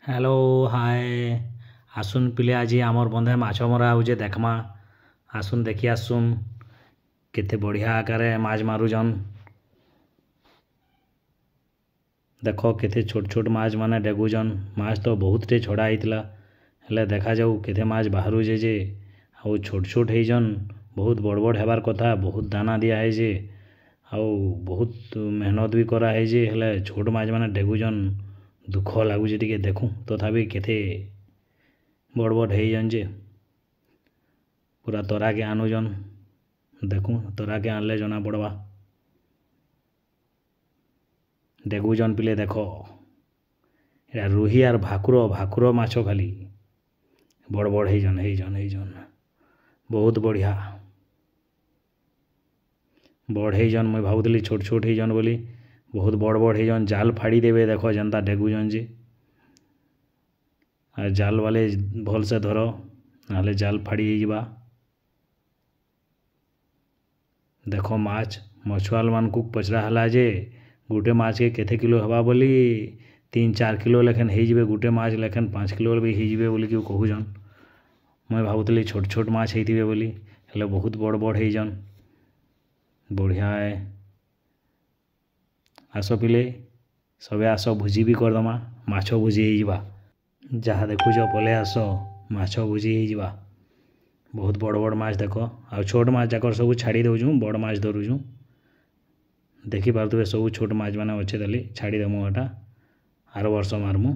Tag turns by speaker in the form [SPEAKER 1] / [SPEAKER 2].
[SPEAKER 1] Hello hi, ଆସୁନ୍ ପିଲେ, ଆଜି ଆମର୍ ବନ୍ଧେ ମାଛ ମରା ହଉଛେ, ଦେଖ୍ମା। ଆସୁନ୍, ଦେଖି ଆସୁନ୍ କେତେ ବଢ଼ିଆ ଆକାରେ ମାଛ୍ ମାରୁଛନ୍। ଦେଖ, କେତେ ଛୋଟ୍ ଛୋଟ୍ ମାଛ୍ ମାନେ ଡେଗୁଛନ୍। ମାଛ୍ ତ ବହୁତଟେ ଛଡ଼ା ହେଇଥିଲା, ହେଲେ ଦେଖାଯାଉ କେତେ ମାଛ୍ ବାହାରୁଛେ ଯେ। ଆଉ ଛୋଟ୍ ଛୋଟ୍ ହେଇଛନ୍, ବହୁତ ବଡ଼୍ ବଡ଼୍ ହେବାର୍ କଥା। ବହୁତ ଦାନା ଦିଆ ହେଇଛେ ଆଉ ବହୁତ ମେହନତ ବି କରାହେଇଛେ, ହେଲେ ଛୋଟ୍ ମାଛ୍ ମାନେ ଡେଗୁଛନ୍, ଦୁଃଖ ଲାଗୁଛେ ଟିକେ। ଦେଖୁଁ ତଥାପି କେତେ ବଡ଼୍ ବଡ଼୍ ହେଇଛନ୍ ଯେ। ପୁରା ତରାକେ ଆନୁଛନ୍। ଦେଖୁଁ, ତରାକେ ଆନଲେ ଜଣା ପଡ଼ବା। ଡେଗୁଛନ୍ ପିଲେ, ଦେଖ। ଏଟା ରୁହି ଆର୍ ଭାକୁର, ଭାକୁର ମାଛ ଖାଲି ବଡ଼ ବଡ଼ ହେଇଛନ୍ ହେଇଛନ୍ ହେଇଛନ୍। ବହୁତ ବଢ଼ିଆ ବଡ଼ ହେଇଛନ୍। ମୁଇଁ ଭାବୁଥିଲି ଛୋଟ ଛୋଟ ହେଇଛନ୍ ବୋଲି, ବହୁତ ବଡ଼ ବଡ଼ ହେଇଛନ୍। ଜାଲ ଫାଡ଼ି ଦେବେ, ଦେଖ ଯେନ୍ତା ଡେଗୁଛନ୍ ଯେ। ଆର୍ ଜାଲ ବାଲେ ଭଲସେ ଧର, ନହେଲେ ଜାଲ ଫାଡ଼ି ହେଇଯିବା। ଦେଖ ମାଛ। ମଛୁଆଲ ମାନଙ୍କୁ ପଚରା ହେଲା ଯେ ଗୋଟେ ମାଛକେ କେତେ କିଲୋ ହେବା ବୋଲି, 3-4 କିଲୋ ଲେଖେନ୍ ହେଇଯିବେ ଗୋଟେ ମାଛ ଲେଖେନ୍, 5 କିଲୋ ବି ହେଇଯିବେ ବୋଲିକି କହୁଛନ୍। ମୁଇଁ ଭାବୁଥିଲି ଛୋଟ ଛୋଟ ମାଛ ହେଇଥିବେ ବୋଲି, ହେଲେ ବହୁତ ବଡ଼ ବଡ଼ ହେଇଛନ୍। ବଢ଼ିଆ ଏ। ଆସ ପିଲେ, ସବେ ଆସ, ଭୋଜି ବି କରିଦମା, ମାଛ ଭୋଜି ହେଇଯିବା। ଯାହା ଦେଖୁଛ, ପଲେଇ ଆସ, ମାଛ ଭୋଜି ହେଇଯିବା। ବହୁତ ବଡ଼ ବଡ଼ ମାଛ ଦେଖ। ଆଉ ଛୋଟ ମାଛ ଯାକର ସବୁ ଛାଡ଼ି ଦଉଛୁଁ, ବଡ଼ ମାଛ ଧରୁଛୁଁ। ଦେଖିପାରୁଥିବେ, ସବୁ ଛୋଟ ମାଛ ମାନେ ଅଛେ, ତାଲି ଛାଡ଼ିଦେମୁ। ଏଟା ଆର ବର୍ଷ ମାରମୁ।